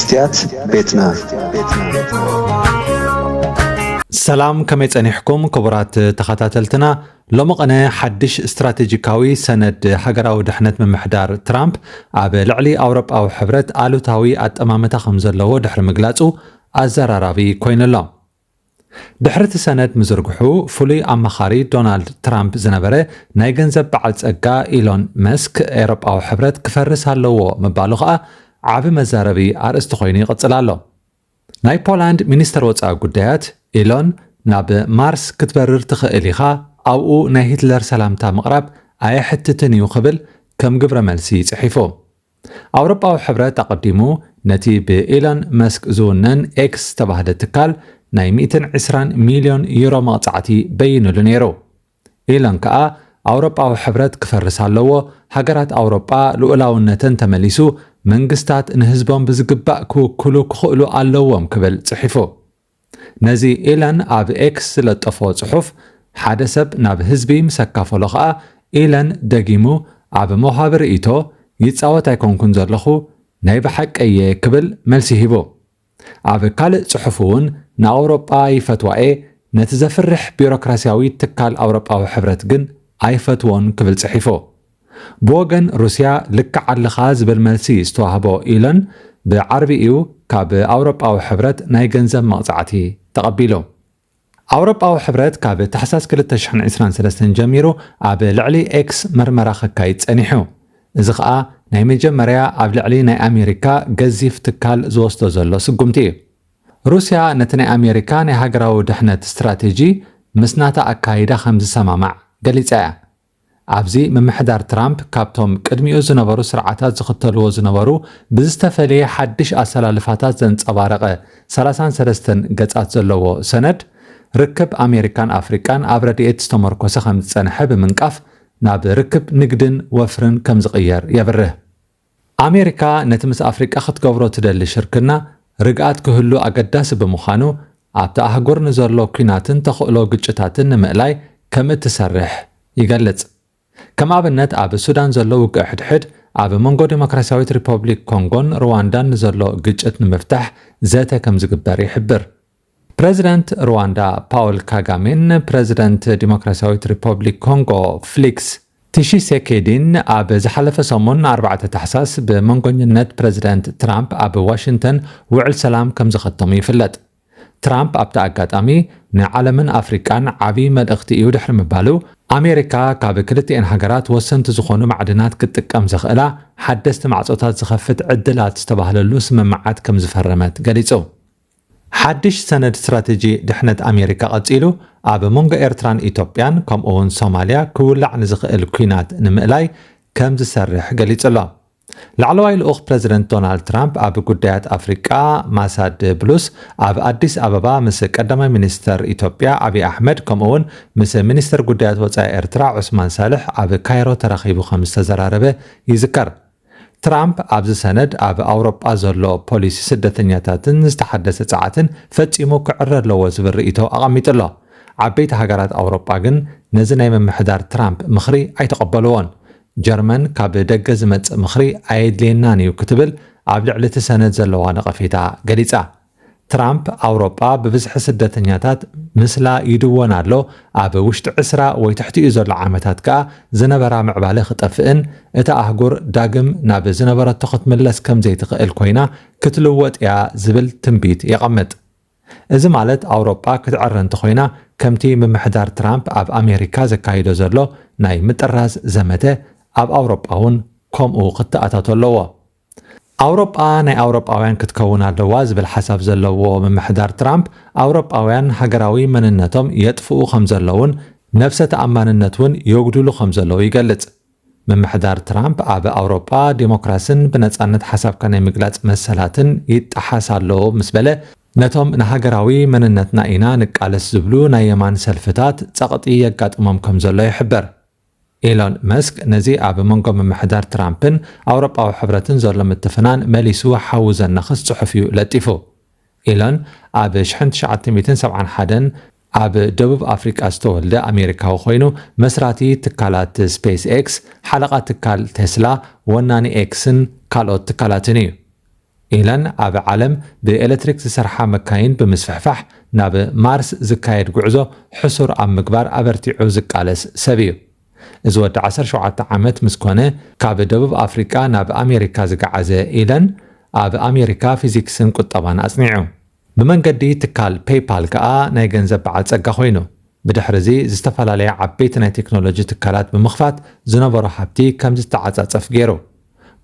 ስትያት ቤትና። ሰላም፣ ከመይ ጸኒሕኩም ክቡራት ተኸታተልትና? ሎሚ ቐነ ሓድሽ ስትራቴጂካዊ ሰነድ ሃገራዊ ድሕነት ምምሕዳር ትራምፕ ኣብ ልዕሊ ኣውሮጳዊ ሕብረት ኣሉታዊ ኣጠማምታ ከም ዘለዎ ድሕሪ ምግላጹ ኣዘራራቢ ኮይኑ ኣሎ። ድሕሪ እቲ ሰነድ ምዝርግሑ፣ ፍሉይ ኣማኻሪ ዶናልድ ትራምፕ ዝነበረ ናይ ገንዘብ በዓል ጸጋ ኢሎን መስክ፣ ኤውሮጳዊ ሕብረት ክፈርስ ኣለዎ ምባሉ ከኣ ዓቢ መዛረቢ ኣርእስቲ ኮይኑ ይቕጽል ኣሎ። ናይ ፖላንድ ሚኒስተር ወጻኢ ጉዳያት ኢሎን፣ ናብ ማርስ ክትበርር ትኽእል ኢኻ፣ ኣብኡ ናይ ሂትለር ሰላምታ ምቕራብ ኣየሕትትን እዩ ክብል ከም ግብረ መልሲ ጽሒፉ። ኣውሮጳዊ ሕብረት ኣቐዲሙ ነቲ ብኢሎን መስክ ዝውነን ኤክስ ዝተባህለ ትካል ናይ ሚእትን ዕስራን ሚልዮን ዩሮ መቕጻዕቲ በይኑሉ ነይሩ። ኢሎን ከኣ ኣውሮጳዊ ሕብረት ክፈርስ ኣለዎ፣ ሃገራት ኣውሮጳ ልኡላውነተን ተመሊሱ፣ መንግስታት ንህዝቦም ብዝግባእ ክውክሉ ክኽእሉ ኣለዎም ክብል ጽሒፉ። ነዚ ኢለን ኣብ ኤክስ ዝለጠፎ ጽሑፍ ሓደ ሰብ ናብ ህዝቢ ምስ ኣካፈሎ ኸኣ፣ ኢለን ደጊሙ ኣብ መውሃቢ ርእይቶ ይጻወት ኣይኮንኩን ዘለኹ፣ ናይ ብሓቂ እየ ክብል መልሲ ሂቡ። ኣብ ካልእ ጽሑፍ እውን ንኣውሮጳ ይፈትዋ እየ፣ ነቲ ዘፍርሕ ቢሮክራስያዊ ትካል ኣውሮጳዊ ሕብረት ግን ኣይፈትዎን ክብል ጽሒፉ። ብወገን ሩስያ ልክዕ ኣለኻ ዝብል መልሲ ዝተዋህቦ ኢሎን፣ ብዓርቢ እዩ ካብ ኣውሮጳዊ ሕብረት ናይ ገንዘብ መቕጻዕቲ ተቐቢሉ። ኣውሮጳዊ ሕብረት ካብ ታሕሳስ ክልተ ሽሕን ዕስራን ሰለስተን ጀሚሩ ኣብ ልዕሊ ኤክስ መርመራ ከካይድ ጸኒሑ። እዚ ኸኣ ናይ መጀመርያ ኣብ ልዕሊ ናይ ኣሜሪካ ገዚፍ ትካል ዝወስዶ ዘሎ ስጉምቲ እዩ። ሩስያ ነቲ ናይ ኣሜሪካ ናይ ሃገራዊ ድሕነት ስትራቴጂ ምስ ናታ ኣካይዳ ከም ዝሰማማዕ ገሊጻ እያ። ኣብዚ ምምሕዳር ትራምፕ ካብቶም ቅድሚኡ ዝነበሩ ስርዓታት ዝኽተልዎ ዝነበሩ ብዝተፈለየ ሓድሽ ኣሰላልፋታት ዘንጸባረቐ ሰላሳን ሰለስተን ገጻት ዘለዎ ሰነድ፣ ርክብ ኣሜሪካን ኣፍሪቃን ኣብ ረድኤት ዝተመርኮሰ ከም ዝጸንሐ ብምንቃፍ፣ ናብ ርክብ ንግድን ወፍርን ከም ዝቕየር የብርህ። ኣሜሪካ ነቲ ምስ ኣፍሪቃ ክትገብሮ ትደሊ ሽርክና ርግኣት ክህሉ ኣገዳሲ ብምዃኑ፣ ኣብቲ ኣህጉር ንዘሎ ኲናትን ተኽእሎ ግጭታትን ንምእላይ ከም እትሰርሕ ይገልጽ። ከም ኣብነት፣ ኣብ ሱዳን ዘሎ ውግእ ሕድሕድ፣ ኣብ መንጎ ዲሞክራስያዊት ሪፐብሊክ ኮንጎን ሩዋንዳን ንዘሎ ግጭት ንምፍታሕ ዘተ ከም ዝግበር ይሕብር። ፕረዚደንት ሩዋንዳ ፓውል ካጋሜን ፕረዚደንት ዲሞክራስያዊት ሪፐብሊክ ኮንጎ ፍሊክስ ቲሺሴኬዲን ኣብ ዝሓለፈ ሰሙን ኣርባዕተ ታሕሳስ ብመንጎኝነት ፕረዚደንት ትራምፕ ኣብ ዋሽንግተን ውዕል ሰላም ከም ዝኸተሙ ይፍለጥ። ትራምፕ ኣብቲ ኣጋጣሚ ንዓለምን ኣፍሪቃን ዓቢ መልእኽቲ እዩ ድሕሪ ምባሉ፣ ኣሜሪካ ካብ ክልቲኤን ሃገራት ወሰንቲ ዝኾኑ ማዕድናት ክትጥቀም ዘኽእላ ሓደስቲ ማዕጾታት ዝኸፍት ዕድላት ዝተባህለሉ ስምምዓት ከም ዝፈረመት ገሊጹ። ሓድሽ ሰነድ ስትራተጂ ድሕነት ኣሜሪካ ቀጺሉ፣ ኣብ መንጎ ኤርትራን ኢትዮጵያን ከምኡ'ውን ሶማልያ ክውላዕ ንዝኽእል ኲናት ንምእላይ ከም ዝሰርሕ ገሊጹ ኣሎ። ላዕለዋይ ልኡኽ ፕረዚደንት ዶናልድ ትራምፕ ኣብ ጉዳያት ኣፍሪቃ ማሳድ ብሉስ ኣብ ኣዲስ ኣበባ ምስ ቀዳማይ ሚኒስተር ኢትዮጵያ ኣብይ ኣሕመድ ከምኡ'ውን ምስ ሚኒስተር ጉዳያት ወጻኢ ኤርትራ ዑስማን ሳልሕ ኣብ ካይሮ ተራኺቡ ከም ዝተዘራረበ ይዝከር። ትራምፕ ኣብዚ ሰነድ ኣብ ኣውሮጳ ዘሎ ፖሊሲ ስደተኛታትን ዝተሓደሰ ጸዓትን ፈጺሙ ክዕረ ኣለዎ ዝብል ርእይቶ ኣቐሚጡ ኣሎ። ዓበይቲ ሃገራት ኣውሮጳ ግን ነዚ ናይ ምምሕዳር ትራምፕ ምኽሪ ኣይተቐበልዎን። ጀርመን ካብ ደገ ዝመጽእ ምኽሪ ኣየድልየናን እዩ ክትብል ኣብ ልዕሊ እቲ ሰነድ ዘለዋ ነቐፌታ ገሊጻ። ትራምፕ ኣውሮጳ ብብዝሒ ስደተኛታት ምስላ ይድወን ኣሎ፣ ኣብ ውሽጢ ዕስራ ወይ ትሕቲኡ ዘሎ ዓመታት ከኣ ዝነበራ ምዕባለ ክጠፍእን እታ ኣህጉር ዳግም ናብ ዝነበረቶ ክትምለስ ከም ዘይትኽእል ኮይና ክትልወጥ እያ ዝብል ትንቢት የቐምጥ። እዚ ማለት ኣውሮጳ ክትዕረ እንተኾይና ከምቲ ምምሕዳር ትራምፕ ኣብ ኣሜሪካ ዘካይዶ ዘሎ ናይ ምጥራዝ ዘመተ ኣብ ኣውሮጳ እውን ከምኡ ክተኣታቶ ኣለዎ። ኣውሮጳ ናይ ኣውሮጳውያን ክትከውን ኣለዋ ዝብል ሓሳብ ዘለዎ ምምሕዳር ትራምፕ፣ ኣውሮጳውያን ሃገራዊ መንነቶም የጥፍኡ ከም ዘለውን ነብሰ ተኣማንነት እውን የጉድሉ ከም ዘለዉ ይገልጽ። ምምሕዳር ትራምፕ ኣብ ኣውሮጳ ዲሞክራስን ብነጻነት ሓሳብካ ናይ ምግላጽ መሰላትን ይጠሓስ ኣሎ ምስ በለ፣ ነቶም ንሃገራዊ መንነትና ኢና ንቃለስ ዝብሉ ናይ የማን ሰልፍታት ጸቕጢ የጋጥሞም ከም ዘሎ ይሕበር። ኢሎን መስክ ነዚ ኣብ መንጎ ምምሕዳር ትራምፕን ኣውሮጳዊ ሕብረትን ዘሎ ምትፍናን መሊሱ ሓዊ ዘናኽስ ጽሑፍ እዩ ለጢፉ። ኢሎን ኣብ ሽሕን ትሽዓተ ሚእትን ሰብዓን ሓደን ኣብ ደቡብ ኣፍሪቃ ዝተወልደ ኣሜሪካዊ ኮይኑ፣ መስራቲ ትካላት ስፔስ ኤክስ፣ ሓለቓ ትካል ቴስላ፣ ወናኒ ኤክስን ካልኦት ትካላትን እዩ። ኢለን ኣብ ዓለም ብኤሌክትሪክ ዝሰርሓ መካይን ብምስፍሕፋሕ ናብ ማርስ ዝካየድ ጉዕዞ ሕሱር ኣብ ምግባር ኣበርቲዑ ዝቃለስ ሰብ እዩ። እዚ ወዲ ዓሰርተ ሸውዓተ ዓመት ምስ ኮነ፣ ካብ ደቡብ ኣፍሪቃ ናብ ኣሜሪካ ዝገዓዘ ኢለን፣ ኣብ ኣሜሪካ ፊዚክስን ቁጠባን ኣጽኒዑ። ብመንገዲ ትካል ፔይፓል ከኣ ናይ ገንዘብ በዓል ጸጋ ኮይኑ፣ ብድሕሪ እዚ ዝተፈላለያ ዓበይቲ ናይ ቴክኖሎጂ ትካላት ብምኽፋት ዝነበሮ ሃብቲ ከም ዝተዓጻጸፍ ገይሩ።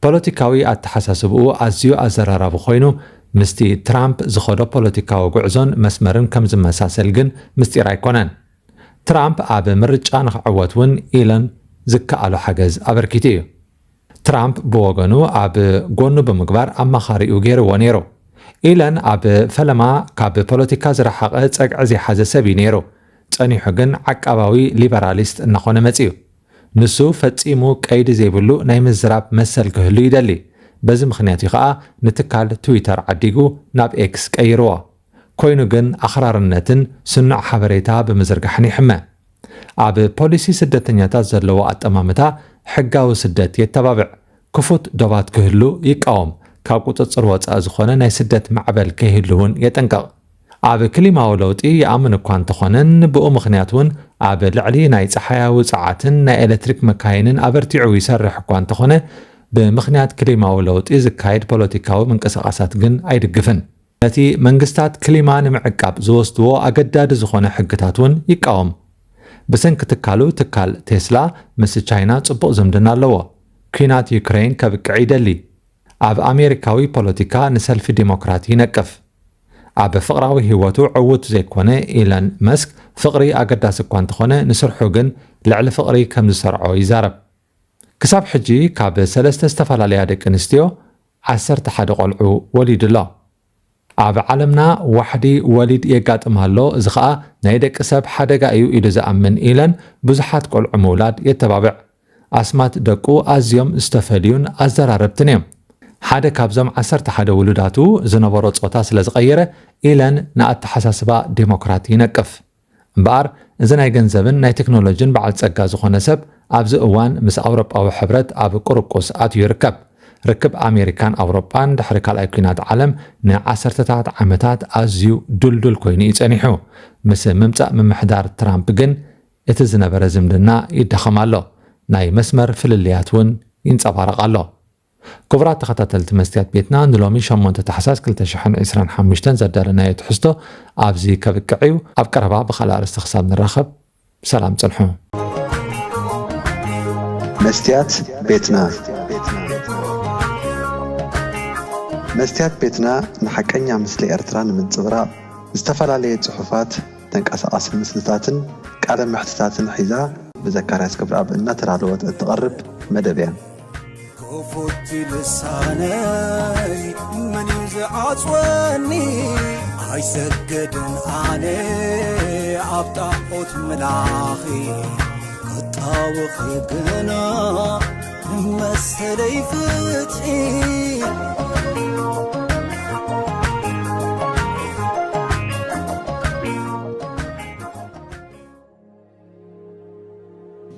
ፖለቲካዊ ኣተሓሳስብኡ ኣዝዩ ኣዘራራቢ ኮይኑ፣ ምስቲ ትራምፕ ዝኸዶ ፖለቲካዊ ጉዕዞን መስመርን ከም ዝመሳሰል ግን ምስጢር ኣይኮነን። ትራምፕ ኣብ ምርጫ ንኽዕወት እውን ኢለን ዝከኣሎ ሓገዝ ኣበርኪቱ እዩ። ትራምፕ ብወገኑ ኣብ ጎኑ ብምግባር ኣማኻሪኡ ገይርዎ ነይሩ። ኢለን ኣብ ፈለማ ካብ ፖለቲካ ዝረሓቐ ጸግዒ ዘይሓዘ ሰብ እዩ ነይሩ። ጸኒሑ ግን ዓቃባዊ ሊበራሊስት እናኾነ መጺኡ። ንሱ ፈጺሙ ቀይዲ ዘይብሉ ናይ ምዝራብ መሰል ክህሉ ይደሊ። በዚ ምኽንያት እዩ ኸኣ ንትካል ትዊተር ዓዲጉ ናብ ኤክስ ቀይርዎ። ኮይኑ ግን ኣኽራርነትን ስኑዕ ሓበሬታ ብምዝርጋሕን ይሕመ። ኣብ ፖሊሲ ስደተኛታት ዘለዎ ኣጠማምታ ሕጋዊ ስደት የተባብዕ። ክፉት ዶባት ክህሉ ይቃወም። ካብ ቁጽጽር ወጻኢ ዝኾነ ናይ ስደት ማዕበል ከይህሉ እውን የጠንቅቕ። ኣብ ክሊማዊ ለውጢ ይኣምን እኳ እንተኾነን፣ ብኡ ምኽንያት እውን ኣብ ልዕሊ ናይ ጸሓያዊ ጸዓትን ናይ ኤሌክትሪክ መካይንን ኣበርቲዑ ይሰርሕ እኳ እንተኾነ፣ ብምኽንያት ክሊማዊ ለውጢ ዝካየድ ፖለቲካዊ ምንቅስቓሳት ግን ኣይድግፍን። ነቲ መንግስታት ክሊማ ንምዕቃብ ዝወስድዎ ኣገዳዲ ዝኾነ ሕግታት እውን ይቃወም። ብሰንኪ ትካሉ፣ ትካል ቴስላ ምስ ቻይና ጽቡቕ ዝምድና ኣለዎ። ኲናት ዩክሬን ከብቅዕ ይደሊ። ኣብ ኣሜሪካዊ ፖለቲካ ንሰልፊ ዲሞክራት ይነቅፍ። ኣብ ፍቕራዊ ህይወቱ ዕዉት ዘይኮነ ኢለን መስክ፣ ፍቕሪ ኣገዳሲ እኳ እንተኾነ፣ ንስርሑ ግን ልዕሊ ፍቕሪ ከም ዝሰርዖ ይዛረብ። ክሳብ ሕጂ ካብ ሰለስተ ዝተፈላለያ ደቂ ኣንስትዮ ዓሰርተ ሓደ ቆልዑ ወሊዱ ኣሎ። ኣብ ዓለምና ዋሕዲ ወሊድ የጋጥም ኣሎ፣ እዚ ኸኣ ናይ ደቂ ሰብ ሓደጋ እዩ ኢሉ ዝኣምን ኢለን፣ ብዙሓት ቆልዑ ምውላድ የተባብዕ። ኣስማት ደቁ ኣዝዮም ዝተፈልዩን ኣዘራረብትን እዮም። ሓደ ካብዞም ዓሰርተ ሓደ ውሉዳቱ ዝነበሮ ጾታ ስለ ዝቐየረ፣ ኢለን ንኣተሓሳስባ ዴሞክራት ይነቅፍ። እምበኣር፣ እዚ ናይ ገንዘብን ናይ ቴክኖሎጂን በዓል ጸጋ ዝኾነ ሰብ፣ ኣብዚ እዋን ምስ ኣውሮጳዊ ሕብረት ኣብ ቁርቁስ ኣትዩ ይርከብ። ርክብ ኣሜሪካን ኣውሮጳን ድሕሪ ካልኣይ ኲናት ዓለም ንዓሰርተታት ዓመታት ኣዝዩ ዱልዱል ኮይኑ እዩ ጸኒሑ። ምስ ምምጻእ ምምሕዳር ትራምፕ ግን፣ እቲ ዝነበረ ዝምድና ይዳኸም ኣሎ። ናይ መስመር ፍልልያት እውን ይንጸባረቕ ኣሎ። ክቡራት ተኸታተልቲ መስትያት ቤትና፣ ንሎሚ ሸሞንተ ታሕሳስ ክልተ ሽሕን ዕስራን ሓሙሽተን ዘዳለናዮ ትሕዝቶ ኣብዚ ከብቅዕ እዩ። ኣብ ቀረባ ብኻልእ ኣርእስቲ ክሳብ ንራኸብ፣ ሰላም ጽንሑ። መስትያት ቤትና። መስትያት ቤትና ንሓቀኛ ምስሊ ኤርትራ ንምንጽብራቕ፣ ዝተፈላለየ ጽሑፋት፣ ተንቀሳቓሲ ምስልታትን ቃለ መሕትታትን ሒዛ ብዘካርያስ ክብረኣብ እናተዳለወት እትቐርብ መደብ እያ። ክፉት ልሳነይ መን እዩ ዝዓጽወኒ? ኣይሰግድን ኣነ ኣብ ጣዖት ምላኺ፣ ክጣወኺ ግና መሰለይ ፍትሒ።